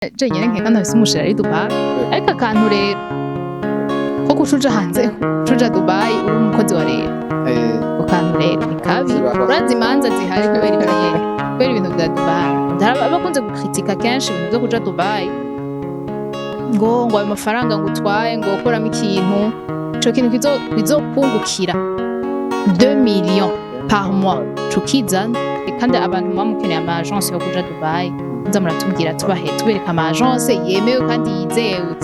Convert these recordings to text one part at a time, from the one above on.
Jenyene nkeka ntafise umushira ari Dubai, ariko akantu rero ko guca uja hanze, uca uja Dubai uri umukozi wa leta, ako kantu rero ni kabi. Urazi imanza zihari kubera ivyo nyene, kubera ibintu vya Dubai. Abakunze gukritika kenshi ibintu vyo kuja Dubai, ngo ayo mafaranga ngo utwaye ngo ukoramo ikintu, ico kintu kizokungukira 2 millions par mois cukizana. Kandi abantu muba mukeneye ama agence yo kuja Dubai, muza muratubwira, tubahe, tubereka ama agence yemewe kandi yizewe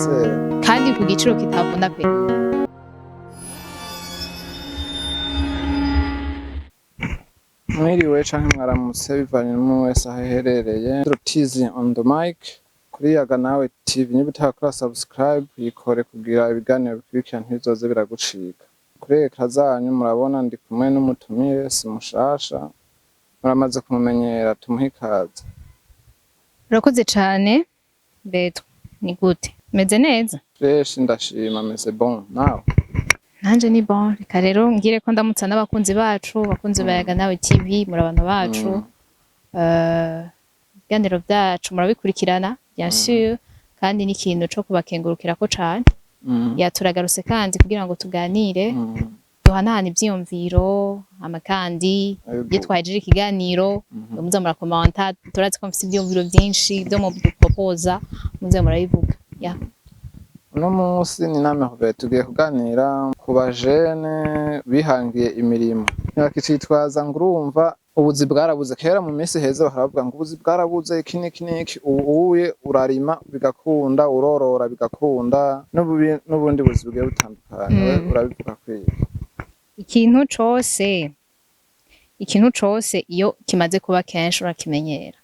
kandi ku giciro kitavuna pe. Mwiriwe canke mwaramutse, bivanye n'umwe wese aho aherereye. Tizi on the mic kuri Yaga Nawe TV. Niba utarakora subscribe, yikore kugira ibiganiro bikurikira ntibizoze biragucika. Kuri écran zanyu murabona ndi kumwe n'umutumire, si mushasha, muramaze kumumenyera, tumuhe ikaze. Urakoze cane Betro, ni gute? Meze neza. Fresh, ndashima, meze bon, nawe? Nanje ni bon. Reka rero ngire ko ndamutsa n'abakunzi bacu, abakunzi ba Yaga Nawe TV, muri abantu bacu. Ibiganiro byacu murabikurikirana, bien sûr, kandi ni ikintu co kubakengurukirako cane. Yaturagarutse kandi kugira ngo tuganire, duhanahane ivyiyumviro, hama kandi iyo twahejeje ikiganiro muza murakomanta. Turazi ko mufise ivyiyumviro vyinshi vyo mudupropoza, muze murabivuga ya. Uno munsi ni nama Merveille, tugiye kuganira ku bajene bihangiye imirimo, ntibakicitwaza ngo urumva ubuzi bwarabuze. Kera mu minsi heza baravuga ngo ubuzi bwarabuze, iki n'iki n'iki. Ubu uye urarima bigakunda, urorora bigakunda, n'ubundi buzi bugiye butandukanye. Urabivuga kwiga? Ikintu cose iyo kimaze kuba kenshi urakimenyera,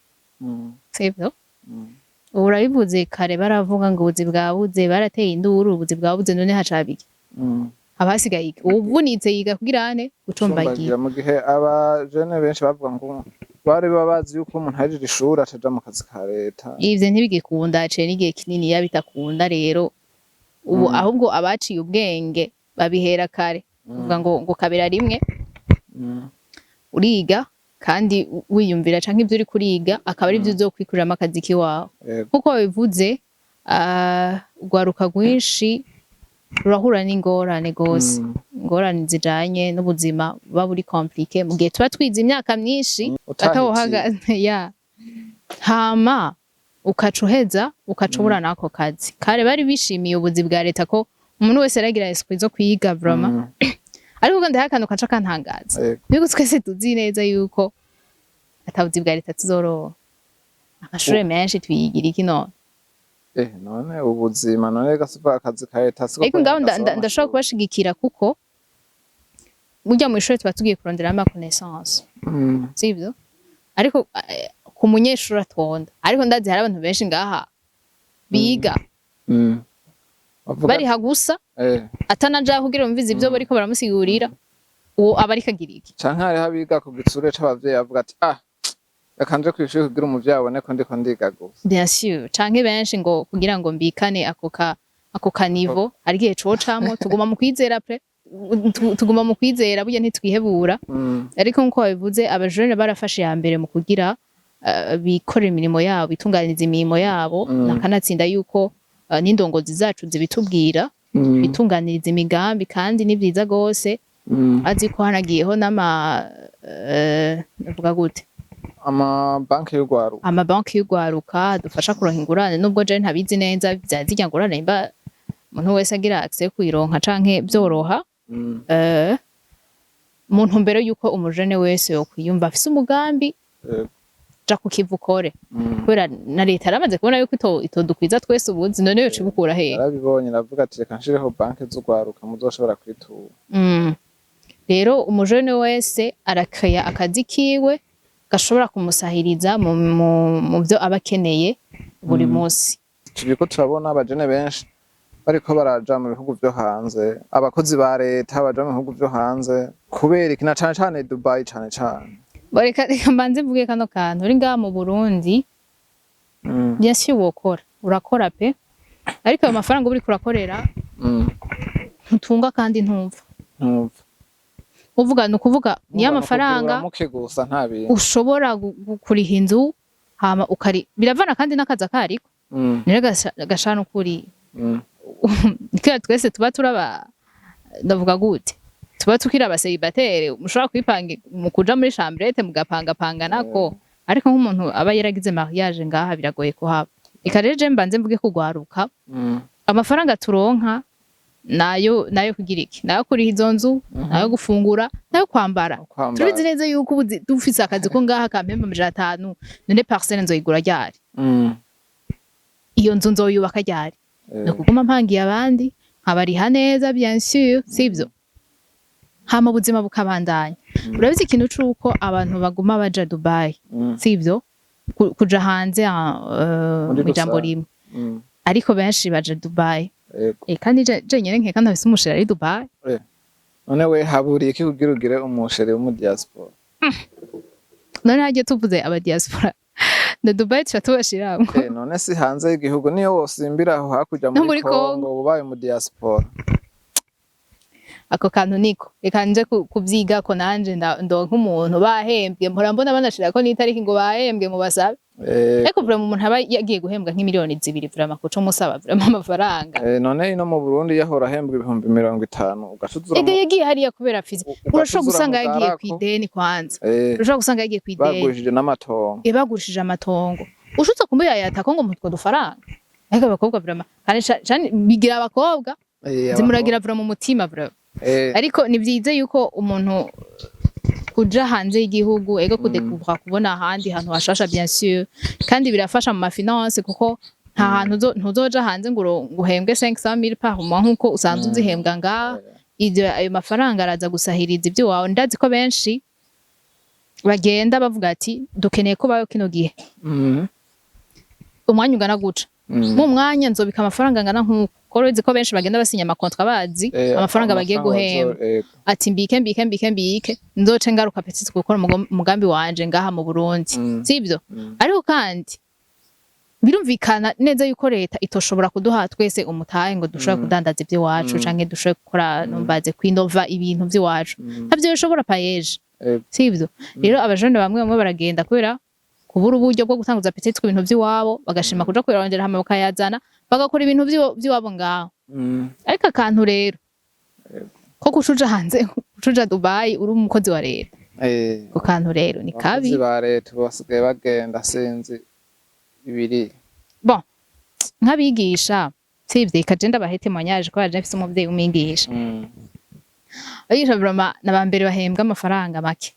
sivyo? Ubu urabivuze, kare baravuga ngo ubuzi bwabuze, barateye induru, ubuzi bwabuze, none haca iki? Haba hasigaye iki? Uwuvunitse yiga kugira ane? Gucumbagira. Mu gihe abajene benshi bavuga ngo bari baba bazi yuko umuntu ahejeje ishuri ataja mu kazi ka leta. Ivyo ntibigikunda, haciye n'igihe kinini ya bitakunda. Rero ubu ahubwo abaciye ubwenge babihera kare, uvuga ngo kabera rimwe uriga kandi wiyumvira canke ivyo uriko uriga akaba ari vyo uzokwikuriramo akazi kiwawe. Nkuko babivuze, urwaruka rwinshi rurahura n'ingorane gose, ingorane zijanye n'ubuzima buba buri compliqué mu gihe tuba twize imyaka myinshi atawuhagaze ya hama ukaca uheza, ukaca ubura n'ako kazi. Kare bari bishimiye ubuzi bwa leta, ko umuntu wese yaragira esprit zo kwiga vraiment. Ariko kandi hariho akantu kaca kantangaza, yuko twese tuzi neza yuko atabuzi bwa leta tuzoronka, amashure menshi tuyigira iki none? None ubuzima, none gasuva akazi ka leta siko? Ariko ngaho gasaba ndashobora amashure. kubashigikira, kuko burya mw'ishure tuba tugiye kurondera ama connaissance, sivyo? Ariko ku munyeshuri atonda, ariko ndazi hari abantu benshi ngaha biga Bavuga bariha gusa, atanaja kugira bumvize ivyo bariko baramusigurira, uwo aba ariko agira iki? Canke hariho abiga ku gitsure c'abavyeyi, bavuga ati: "Ah, reka nje kw'ishure kugira umuvyeyi abone ko ndiko ndiga gusa." Bien sûr, canke benshi ngo kugira ngo mbikane ako ka niveau. Hari igihe cocamwo, tuguma mu kwizera pe, tuguma mu kwizera, burya ntitwihebura. Ariko nkuko babivuze, abajene barafashe ya mbere mu kugira bikorera imirimo yabo, bitunganiriza imirimo yabo. Nakanatsinda yuko n'indongozi zacu zibitubwira, bitunganiriza imigambi, kandi ni vyiza gose. Azi ko hanagiyeho n'ama navuga gute? Amabanki y'urwaruka. Amabanki y'urwaruka dufasha kuronka ingurane, nubwo je ntabizi neza vya zirya ngurane, nimba umuntu wese agira accès yo kuyironka canke vyoroha. Mu ntumbero yuko umujene wese yokwiyumva afise umugambi, ja ku kivu ukore, kubera na leta yaramaze kubona yuko itodukwiza twese ubuzi, none yoca ibukura hehe? Yarabibonye, iravuga ati: "Reka nshireho banki z'urwaruka muzoshobora kwitura." Rero umujene wese arakaya akazi kiwe gashobora kumusahiriza mu vyo aba akeneye buri munsi. Turiko turabona abajene benshi bariko baraja mu bihugu vyo hanze, abakozi ba leta baja mu bihugu vyo hanze kubera iki? Na cane cane Dubai, cane cane. Reka mbanze mvuge kano kantu: uri ngaha mu Burundi, bien sûr wokora, urakora pe, ariko ayo mafaranga uba uriko urakorera ntutunga kandi ntumva. Ntumva. Uvuga ni ukuvuga niyo amafaranga uramuke gusa, nta bintu ushobora kuriha inzu, hama ukari biravana kandi n'akazi akariko. Rero gashana ukuri, kera twese tuba turaba, ndavuga gute, tuba tukiri aba célibataires, mushobora kwipanga mu kuja muri chambrette mugapangapanga nako, ariko nk'umuntu aba yaragize mariage ngaha biragoye kuhaba. Reka rero je mbanze mvuge kugwaruka, amafaranga turonka nayo kugira iki? Nayo kuriha izo nzu, nayo gufungura, nayo kwambara. Kwambara. Turabizi neza yuko ubu dufise akazi ko ngaha kampemba 500, none parcelle nzoyigura ryari? Iyo nzu nzoyubaka ryari? Ni ukuguma mpangiye abandi, nkabariha neza, bien sûr, sivyo? Hama ubuzima bukabandanya. Urabizi ikintu c'uko abantu baguma baja Dubai, sivyo? Kuja hanze, Muri mu ijambo rusange. rimwe, ariko benshi baja Dubai. Kandi je nyene nkeka ntafise umu chéri ari Dubai. None we haburiye iki kugira ugire umu chéri wo mu diaspora? None hagiye tuvuze aba diaspora na Dubai tuca tubashiramwo. None si hanze y'igihugu? Niyo wosimbira aho hakurya No muri muri Kongo Congo. ubaye mu diaspora. Ako kantu niko reka nje kuvyigako nanje ndonke umuntu bahembwe. Mpora mbona banashirako n'itariki ngo bahembwe, mu basabe. Ariko vraiment umuntu aba yagiye guhembwa nk'imiliyoni 2, vraiment kuca umusaba vraiment amafaranga. None ino mu Burundi yahora ahembwa 50,000, ugaca uzura Ega yagiye hariya kubera afise ugaca urashobora uzura gusanga yagiye mugarako. kw'ideni kwanza. Urashobora gusanga yagiye kw'ideni. Bagurishije n'amatongo. Bagurishije amatongo, ushutse kumuyayata ko ngo mutwo dufaranga. Ariko abakobwa vraiment kandi cane bigira abakobwa zimuragira vraiment mu mutima vraiment. Ariko ni vyiza yuko umuntu kuja hanze y'igihugu, ego, kudekuvra, kubona ahandi hantu hashasha, bien sûr, kandi birafasha mu ma finances, kuko nta hantu ntuzoja hanze ngo ngo uhembwe 500 000 par mois nkuko usanzwe uzihembwa ngaha. Ivyo ayo mafaranga araza gusahiriza ibyo wawe. Ndazi ko benshi bagenda bavuga ati dukeneye kubayo kino gihe, umwanya ungana guca, mu mwanya nzobika amafaranga angana nk'uko, kuko urabizi ko benshi bagenda basinya ama contrats bazi amafaranga bagiye guhemba. Ati mbike, mbike, mbike, mbike, nzoce ngaruka peut-être gukora umugambi wanje ngaha mu Burundi, sivyo? Ariko kandi birumvikana neza yuko leta itoshobora kuduha twese umutahe ngo dushobore kudandaza ivy'iwacu canke dushobore gukora, numbaze, kwinova ibintu vy'iwacu. Ntavyo bishobora PAEEJ, sivyo? Rero abajene bamwe bamwe baragenda kubera kubura uburyo bwo gutanguza peut-être ibintu vy'iwabo, bagashima kuja kubirondera hama bakayazana bagakora ibintu vy'iwabo ngaho. Ariko akantu rero ko kucuja hanze, kucuja Dubai uri umukozi wa leta, ako kantu rero ni kabi. Abakozi ba leta ubu basigaye bagenda, sinzi ibiri. Bon, nk'abigisha, sivyo? Ikaje ndabahe témoignage ko yaje mfise umuvyeyi w'umwigisha. Abigisha vraiment n'abambere bahembwa amafaranga make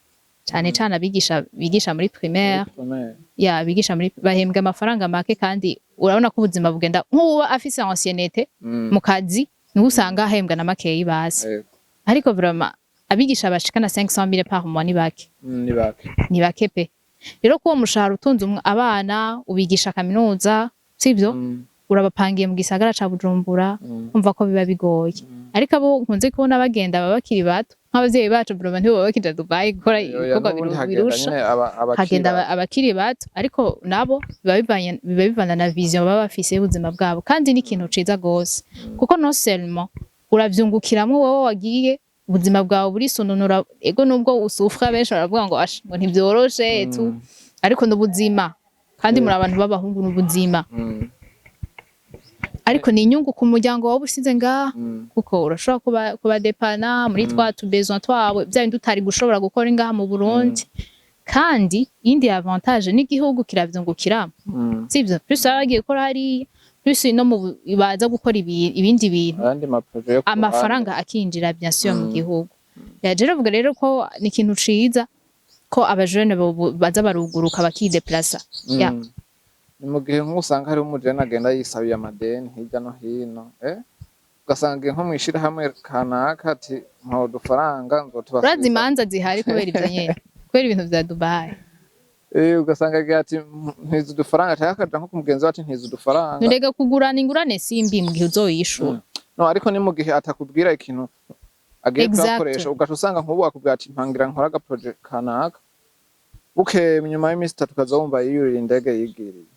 cane cane, abigisha bigisha muri primaire. Primaire. Ya, bigisha muri bahembwa amafaranga make, kandi urabona ko ubuzima bugenda nk'uba afise ancienneté mu kazi niwe usanga ahembwa na makeyi basi. Ariko vraiment abigisha bashikana 500 000 par mois ni bake. Ni bake. Ni bake pe. Rero ko uwo mushahara utunze abana, ubigisha kaminuza, sivyo? Urabapangiye mu gisagara ca Bujumbura, umva ko biba bigoye. Ariko abo nkunze kubona bagenda baba bakiri bato, nk'abavyeyi bacu vraiment ntibaba bakija Dubai gukora Oya, ibikorwa n'ubundi hagenda birusha. nyene abakiri Hagenda bato. abakiri bato, ariko nabo biba bivana na vision baba bafise y'ubuzima bwabo. Kandi ni ikintu ciza gose, kuko non seulement uravyungukiramwo wowe wagiye, ubuzima bwawe burisununura. Ego, nubwo usufra, benshi baravuga ngo asha ngo ntivyoroshe tu, ariko n'ubuzima kandi muri abantu b'abahungu n'ubuzima. Ariko ni inyungu ku muryango wawe usize ngaha, kuko urashobora kubadepana muri twa tu besoin twawe, bya bindi utari gushobora gukora ngaha mu Burundi. Kandi iyindi avantage n'igihugu kiravyungukiramo, sivyo? Plus baba bagiye gukora hariya, plus no mu baza gukora ibindi bintu, ayandi ma projets yo ku ruhande. Amafaranga akinjira, bien sûr, mu gihugu. Ya, je ravuga rero ko ni ikintu ciza ko abajene baza baruguruka bakideplasa, ya. Ni mu gihe nk'usanga hariho umujene agenda yisabiye amadeni hirya no hino, ugasanga nko mw'ishirahamwe kanaka ati mpa udufaranga nzotubasubiza. Urazi imanza zihari kubera ivyo nyene, kubera ibintu vya Dubai. Ugasanga agira ati ntiza udufaranga, canke akaja nko ku mugenzi we ati ntiza udufaranga. Nurega kugurana ingurane simbi mu gihe uzoyishura. No, ariko ni mu gihe atakubwira ikintu agiye kuyakoresha, ugaca usanga nk'ubu akubwira ati mpangira nkora aga projet kanaka, bukeye nyuma y'iminsi 3 ukaza wumva yiyurira indege yigiriye.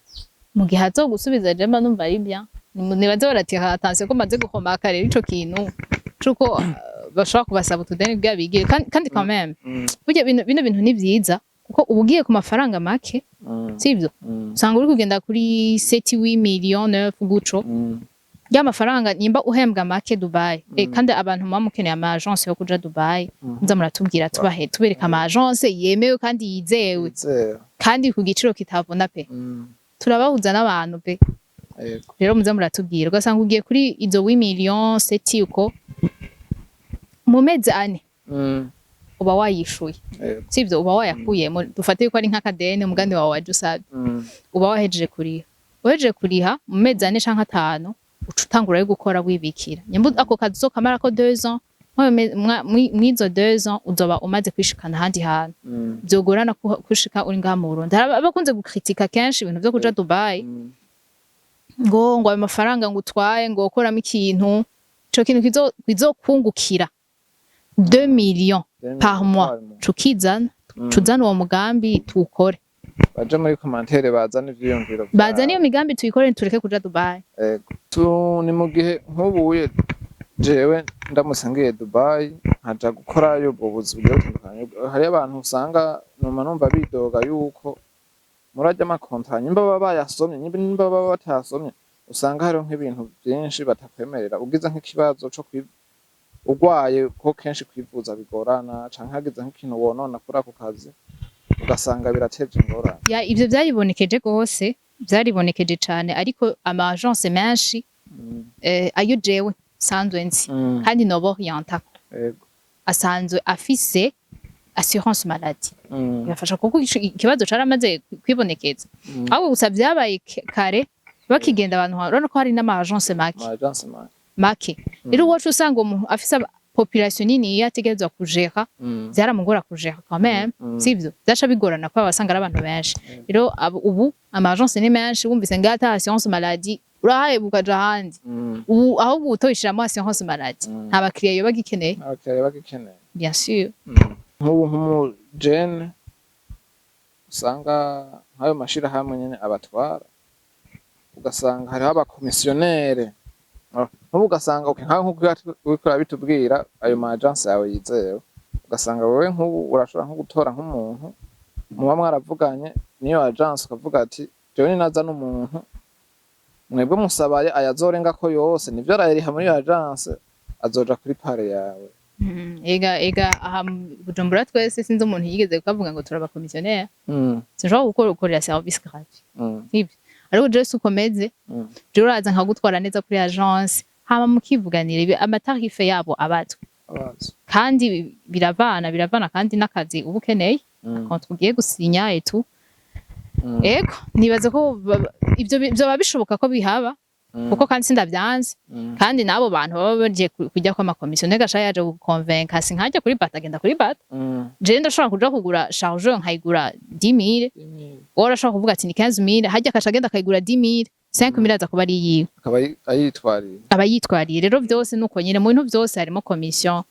Mu gihe azogusubiza, je mba numva ari bien. Nibaze baratira attention ko maze gukomaka rero ico kintu cuko bashobora kubasaba utudeni bwa bigire. Kandi quand même, burya bino bintu ni vyiza. Kuko uba ugiye ku mafaranga make, sivyo? Usanga uri kugenda kuri 7, 8 millions, 9 guco. Ya mafaranga, nimba uhembwa make Dubai, kandi abantu muba mukeneye ama agence yo kuja Dubai, muza muratubwira, tubahe, tubereka ama agence yemewe kandi yizewe Yizewe. kandi ku giciro kitavuna pe. Turabahuza n'abantu pe. Rero muza muratubwira, ugasanga ugiye kuri izo 8 millions, 7 uko, mu mezi 4 uba wayishuye, sivyo? Uba wayakuyemo. Dufate yuko ari nk'akadeni umugambi wawe waje usabye, uba wahejeje kuriha. Uhejeje kuriha mu mezi 4 canke 5, uca utangura yo gukora wibikira. Nyambu ako kazi uzokamarako 2 ans, mwizo 2 ans uzoba umaze kwishikana ahandi hantu. Vyogorana kushika uri ngaha mu Burundi. Hari abakunze gukritika kenshi ibintu vyo kuja Dubai, ngo ayo mafaranga ngo utwaye, ngo ukoramo ikintu, ico kintu kizokungukira 2 millions par mois, cukizana, cuzana uwo mugambi tuwukore. Baje muri commentaire bazana ivyiyumviro vyabo. Bazana iyo migambi tuyikore, tureke kuja Dubai. Ego. Ni mu gihe nk'ubuye jewe ndamutse ngiye Dubai nkaja gukorayo ubwo buzi bugiye butandukanye, hariyo abantu usanga numa numva bidoga yuko murarya amakontara, nyimba baba bayasomye, nyimba baba batayasomye, usanga hariho nk'ibintu vyinshi batakwemerera. Ugize nk'ikibazo co urwaye, ko kenshi kwivuza bigorana, canke hagize nk'ikintu wonona kuri ako kazi, ugasanga birateje ingorane. Ya, ivyo vyaribonekeje gose, vyaribonekeje cane, ariko ama agence menshi, ayo jewe sanzwe nzi kandi noba orienta, asanzwe afise assurance maladie, birafasha, kuko ikibazo caramaze kwibonekeza. Ahubwo gusa vyabaye kare bakigenda abantu, urabona ko hari n'ama agence make. Ama agence make. Make. Rero uwacu usanga umuntu afise population nini iyo ategerezwa kujera, vyaramugora kujera quand même, sivyo? Vyaca bigorana kuba basanga ari abantu benshi. Rero ubu ama agence ni menshi. Wumvise ngaho ata assurance maladie, urahaye ukaja ahandi. Ubu ahubwo utoyishiramo assurance maladie, nta bakiriya yoba agikeneye. Abakiriya bagikeneye. Bien sûr. Nk'ubu nk'umujene usanga nk'ayo mashirahamwe nyene abatwara, ugasanga hariho abakomisiyonere. Nk'ubu ugasanga, okay, nkaho nk'uko uriko urabitubwira ayo ma agence yawe yizewe, ugasanga wewe nk'ubu urashobora nko gutora nk'umuntu muba mwaravuganye n'iyo agence, ukavuga ati: "Jewe ninaza n'umuntu, mwebwe musabaye ayazorengako yose, nivyo arayariha muri iyo agence, azoja kuri part yawe." Ega aha mu Bujumbura twese, sinzi umuntu yigeze kukavuga ngo turabakomisiyoneri. Sinshobora gukora ukorera service gratuit, sivyo? Ariko jewe si ukomeze. Jewe uraza nkagutwara neza kuri agence, hama mukivuganira ama tarifs yabo abatwe. Abazi. Kandi biravana kandi n'akazi uba ukeneye, quand ugiye gusinya etu. Ego, nibaza ko ivyo vyoba bishoboka ko bihaba, kuko kandi sindavyanze. Kandi n'abo bantu baba bagiye kujya kwa makomisiyo, ntegasha yaje gukonvenka, sinkajya kuri bata, agenda kuri bata. Jewe ndashobora kuja kugura chargeur nkayigura 10 000, wowe urashobora kuvuga ati ni 15 000, harya akaca agenda akayigura 10 000, 5 000 aza kuba ari iyiwe. Akaba ayitwariye. Aba yitwariye. Rero vyose nuko nyene, mu bintu vyose harimo commission,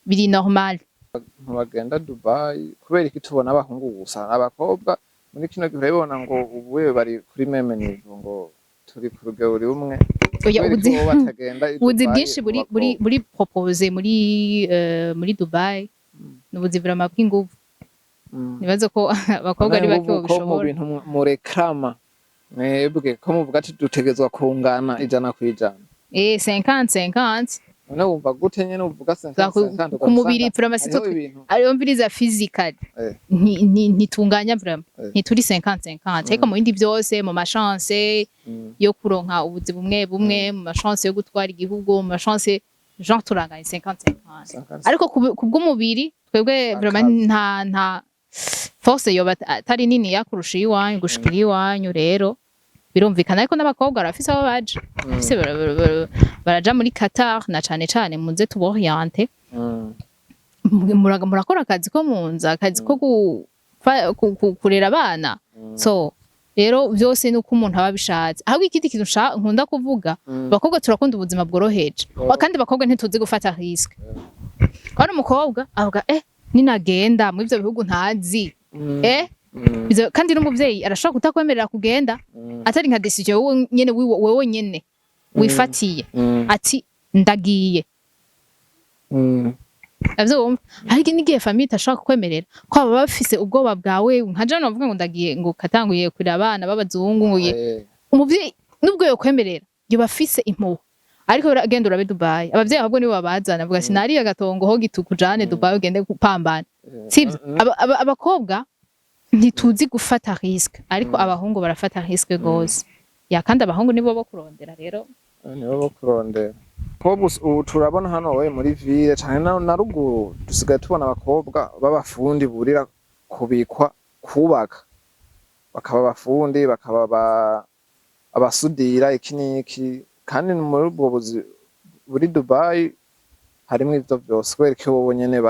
biri normal. Ntibagenda Dubai kubera iki? Tubona abahungu gusa, abakobwa muri kino gihe urabibona ngo ubuye bari kuri même niveau, ngo turi ku rugero rumwe. Oya, Kubera iki ubuzi bo batagenda i ubuzi Dubai bwinshi mu buri buri bakobwa? buri proposé muri Dubai ni ubuzi vraiment bw'inguvu. Nibaze ko abakobwa ari bake None ngubu ko mu bobishobora. bintu murekrama mwebwe, ko muvuga ati dutegerezwa kungana 100%? 50 50. None wumva gute nyene uvuga 50 50? Ku mubiri vraiment hariho sitwe ibintu ariyo mviriza physical, ntitunganya vraiment, ntituri 50 50, ariko mu bindi byose, mu ma chance yo kuronka ubuzi bumwe bumwe, mu ma chance yo gutwara igihugu, mu ma chance, genre turanganya 50 50. 50. Ariko ku bw'umubiri twebwe vraiment Akazi. nta force yoba atari nini yakurusha iwanyu gushikira iwanyu. Rero birumvikana, ariko n'abakobwa barafise aho baja. Barafise, baraja muri Qatar na cane cane muze tuboriente. Murakora akazi ko mu nzu, akazi ko kurera abana. So rero byose ni uko umuntu aba abishatse. Ahubwo ikindi kintu nkunda kuvuga, abakobwa turakunda ubuzima bworoheje. Kandi abakobwa ntituzi gufata risque. Kandi umukobwa avuga: "Ninagenda muri ivyo bihugu ntazi." Kandi n'umuvyeyi arashobora kutakwemerera kugenda, atari nka décision wowe nyene wewe nyene wifatiye ati: "Ndagiye." Avyumva, ariko n'igihe famille itashobora kukwemerera, ko baba bafise ubwoba bwawe. Nka jewe novuga ngo ndagiye, ngo katanguye kurera abana b'abazungu, ngo umuvyeyi nubwo yokwemerera, yoba afise impuhwe. Ariko genda urabe Dubai, abavyeyi ahubwo nibo babazana, bavuga ati nariya gatongo ho gitukujane Dubai, ugende gupambana, sivyo? Abakobwa ntituzi gufata risque, ariko abahungu barafata risque gose ya. Kandi abahungu nibo bo kurondera rero. Nibo bo kurondera. Abakobwa ubu turabona hano we muri ville canke na ruguru, dusigaye tubona abakobwa b'abafundi burira kubikwa kubaka, bakaba abafundi, bakaba abasudira, iki n'iki. Kandi muri ubwo buzi buri Dubai harimwo ivyo vyose. Kubera ko bobo nyene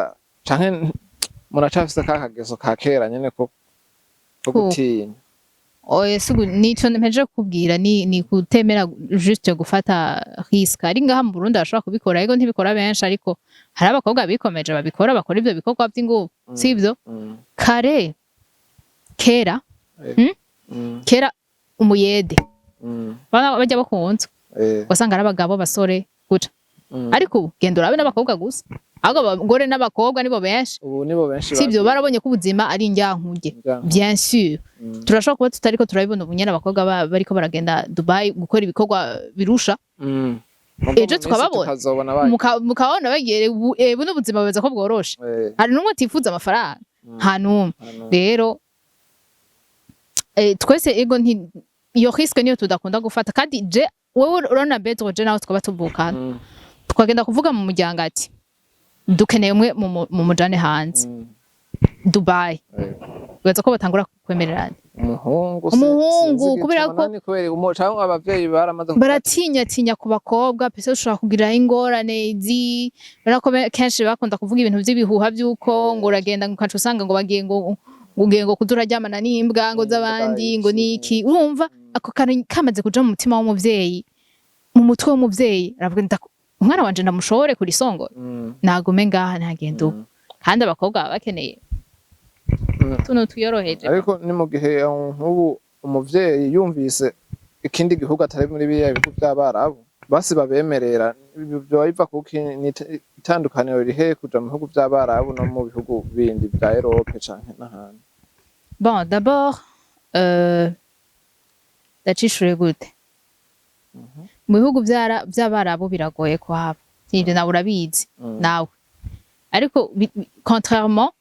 canke muracafise ka kageso ka kera nyene ko gutinya? Oya, sigu nico mpejeje kukubwira, ni kutemera juste gufata risque. Ari ngaha mu Burundi bashobora kubikora, ariko ntibikora benshi. Ariko hari abakobwa bikomeje babikora, bakora ivyo bikorwa vy'inguvu, sivyo? Kare kera, kera umuyede bana bajya bakunzwe, wasanga ari abagabo, basore guca. Ariko ubu genda urabe n'abakobwa gusa, ahubwo abagore n'abakobwa nibo benshi. Ubu nibo benshi. Sivyo? Barabonye ko ubuzima ari indyankurye. Indyankurye. Bien sûr, turashobora kuba tutariko turabibona ubu nyene, abakobwa bariko baragenda Dubai gukora ibikorwa birusha. Ejo Mugo mu minsi tukababona. tukazobona bagiye. Mukabona bagiye buno buzima bumeze ko bworoshe. Hari n'umwe atifuza amafaranga? Nta n'umwe. Hano. Rero twese ego nti iyo risque niyo tudakunda gufata. Kandi je wewe urabona Bedro, je nawe twaba tuvukana, tukagenda kuvuga mu muryango ati dukeneye umwe mu mujane hanze Dubai, wibaza ko batangura kwemererana? Umuhungu Umuhungu, sinzi kubera igituma nani, kubera canke abavyeyi baramaze kuvuga. Baratinya tinya ku bakobwa pese ushobora kugira ingorane zi urabona ko kenshi bakunda kuvuga ibintu vy'ibihuha vy'uko ngo uragenda, ngo ukaca usanga ngo bagiye, ngo ugiye ngo kuza uraryamana n'imbwa ngo Imbwa, z'abandi, ngo iki. Niki urumva ako kantu kamaze kuja mu mutima w'umuvyeyi, mu mutwe w'umuvyeyi, aravuga umwana wanje ndamushobore kurisongora, nagume ngaha, ntagenda ubu. Kandi abakobwa baba bakeneye tuno twiyoroheje. Ariko ni mu gihe nk'ubu umuvyeyi yumvise ikindi gihugu atari muri biriya bihugu vy'Abarabu basi babemerera, vyoba biva kuki? Ni itandukaniro rihe kuja mu bihugu vy'Abarabu no mu bihugu bindi vya Europe canke n'ahandi? Bon, d'abord, ndacishure gute? Mu bihugu vy'Abarabu biragoye kuhaba. Ivyo nawe urabizi nawe. Ariko contrairement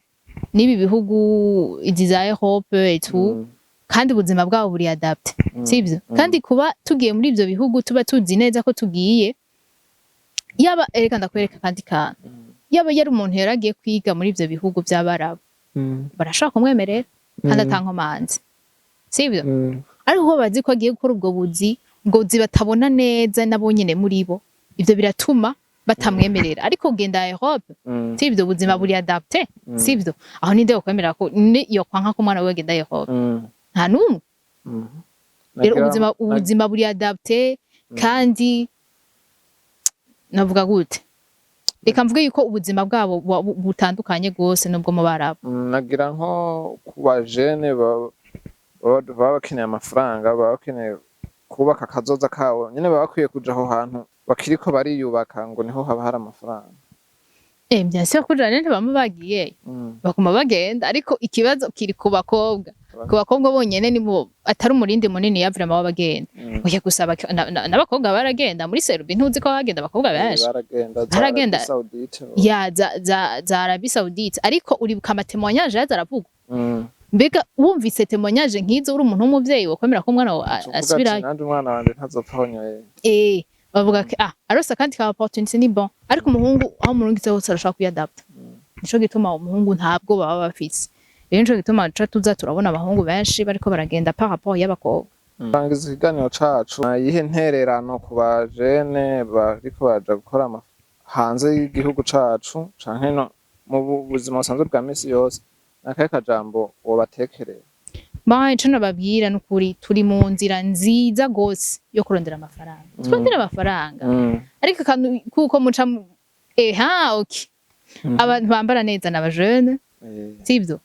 n'ibi bihugu izi za Europe et tout, kandi ubuzima bwabo buri adapté, sivyo? Kandi kuba tugiye muri ivyo bihugu tuba tuzi neza ko tugiye. Yaba ereka ndakwereka kandi kantu, yaba yari umuntu yaragiye kwiga muri ivyo bihugu vy'Abarabu, barashobora kumwemerera kandi atankomanzi, sivyo? Ariko ko bazi ko agiye gukora ubwo buzi, ubwo buzi batabona neza nabo nyene muri bo, ivyo biratuma batamwemerera. Ariko genda Europe, sivyo? Ubuzima buri adapté, sivyo? Aho ninde yokwemera ko ni yokwanka ko umwana wiwe agenda Europe? Nta n'umwe. Rero ubuzima buri adapté. Kandi navuga gute, reka mvuge yuko ubuzima bwabo butandukanye rwose n'ubwo mu Barabu. Nagira nko ku bajene baba bakeneye amafaranga, baba bakeneye kubaka akazoza kabo nyene, baba bakwiye kuja aho hantu bakiriko bariyubaka, ngo niho haba hari amafaranga. Bien sûr ko jane ntibama bagiyeyo, baguma bagenda. Ariko ikibazo kiri ku bakobwa, ku bakobwa bonyene nibo atari umurindi munini ya vraiment w'abagenda. Oya, gusa n'abakobwa baragenda muri Serbie. Ntuzi ko bagenda abakobwa benshi? Baragenda za Baragenda. Arabie Saoudite. Ya za Arabie Saoudite. Ariko uribuka ama témoignage yaza aravugwa? Mbega wumvise témoignage nk'izo, uri umuntu w'umuvyeyi, wokwemera ko umwana wawe Ucuvuga ati, asubirayo? Nanje umwana wanje ntazopfa ahonyoye. Bavuga ko arose akandi ka opportunité ni bon. Ariko umuhungu aho umurungitse hose arashobora kwiyadapta. Nico gituma umuhungu ntabwo baba bafise. Rero nico gituma tuca tuza turabona abahungu benshi bariko baragenda par rapport y'abakobwa. Rangiza ikiganiro cacu, iyihe ntererano ku bajene bariko baraja gukora hanze y'igihugu cacu canke no mu buzima busanzwe bwa misi yose, nakahe kajambo wobatekerera? Ba, ico nababwira nukuri, turi mu nzira nziza gose yo kurondera amafaranga. Turondera amafaranga, ariko akantu kuko muca eha okay, abantu bambara neza n'aba jeune, sivyo?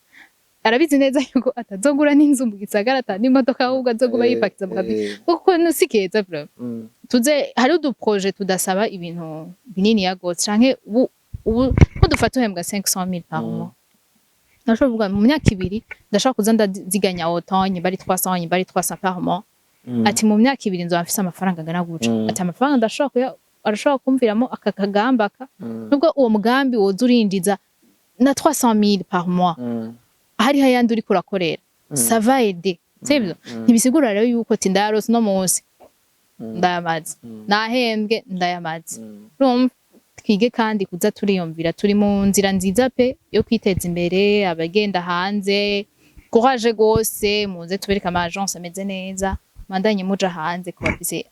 Arabizi neza yuko atazogura n'inzu mu gisagara, ata n'imodoka, ahubwo azoguma yipakiza mu kabi, kuko si keza vraiment. Tuze hari udu projet tudasaba ibintu binini ya gose, canke ubu Ubu ko dufata uhembwa 500 000 par mois, ndashobora kuvuga mu myaka 2 ndashobora kuza ndaziganya autant, nyimba ari 300, nyimba ari 300 par mois, ati mu myaka 2 nzoba mfise amafaranga angana gutya, ati amafaranga ndashobora kuya, arashobora kumviramo aka kagamba aka, nubwo uwo mugambi woza urinjiza na 300 000 par mois, hariho ayandi uriko urakorera, ça va aider, sivyo? Ntibisigura rero yuko ati ndayaronse uno munsi ndayamaze, nahembwe ndayamaze. Urumva, twige kandi kuza turiyumvira. Turi mu nzira nziza pe yo kwiteza imbere. Abagenda hanze, courage gose, muze tubereke ama agence ameze neza, mandanye muja hanze ku bafise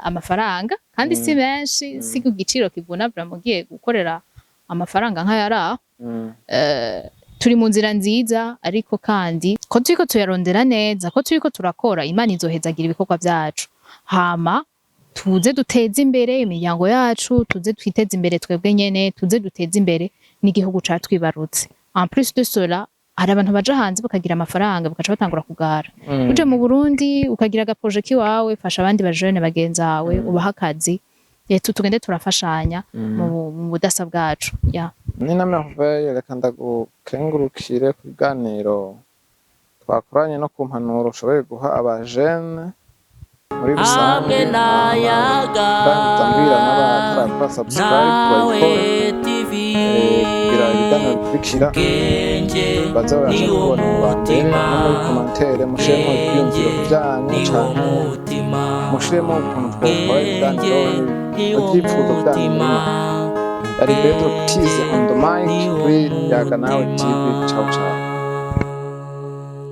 amafaranga, kandi si menshi, si ku giciro kivuna vraiment mugiye gukorera amafaranga nk'ayari aho. Turi mu nzira nziza, ariko kandi ko turiko tuyarondera neza, ko turiko turakora, Imana izohezagira ibikorwa vyacu, hama tuze duteze imbere imiryango yacu, tuze twiteze imbere twebwe nyene, tuze duteze imbere n'igihugu catwibarutse. En plus de cela, hari abantu baja hanze bakagira amafaranga bakaca batangura kugara. Uje mu Burundi ukagira aga projet kiwawe, fasha abandi bajene bagenzawe, ubaha akazi. Tugende turafashanya mu budasa bwacu, yeah. Ni na Merveille, reka ndagukengurukire ku biganiro twakoranye no ku mpanuro ushoboye guha abajene muri rusange. Hamwe n'ayaga Ndangiza mbwira n'abatarakora subscribe nawe bayikore, TV kugira ibiganiro bikurikira ubwenge baze babasha niwo kubibona mu ba mbere. mutima. No muri commentaire mushiremo ivyiyumviro vyanyu niwo canke mutima. mushiremo ukuntu twokora ibiganiro, niwo ibyifuzo byanyu. mutima. Yari Pedro Tize on the mic kuri Yaga Nawe TV. Ciao ciao.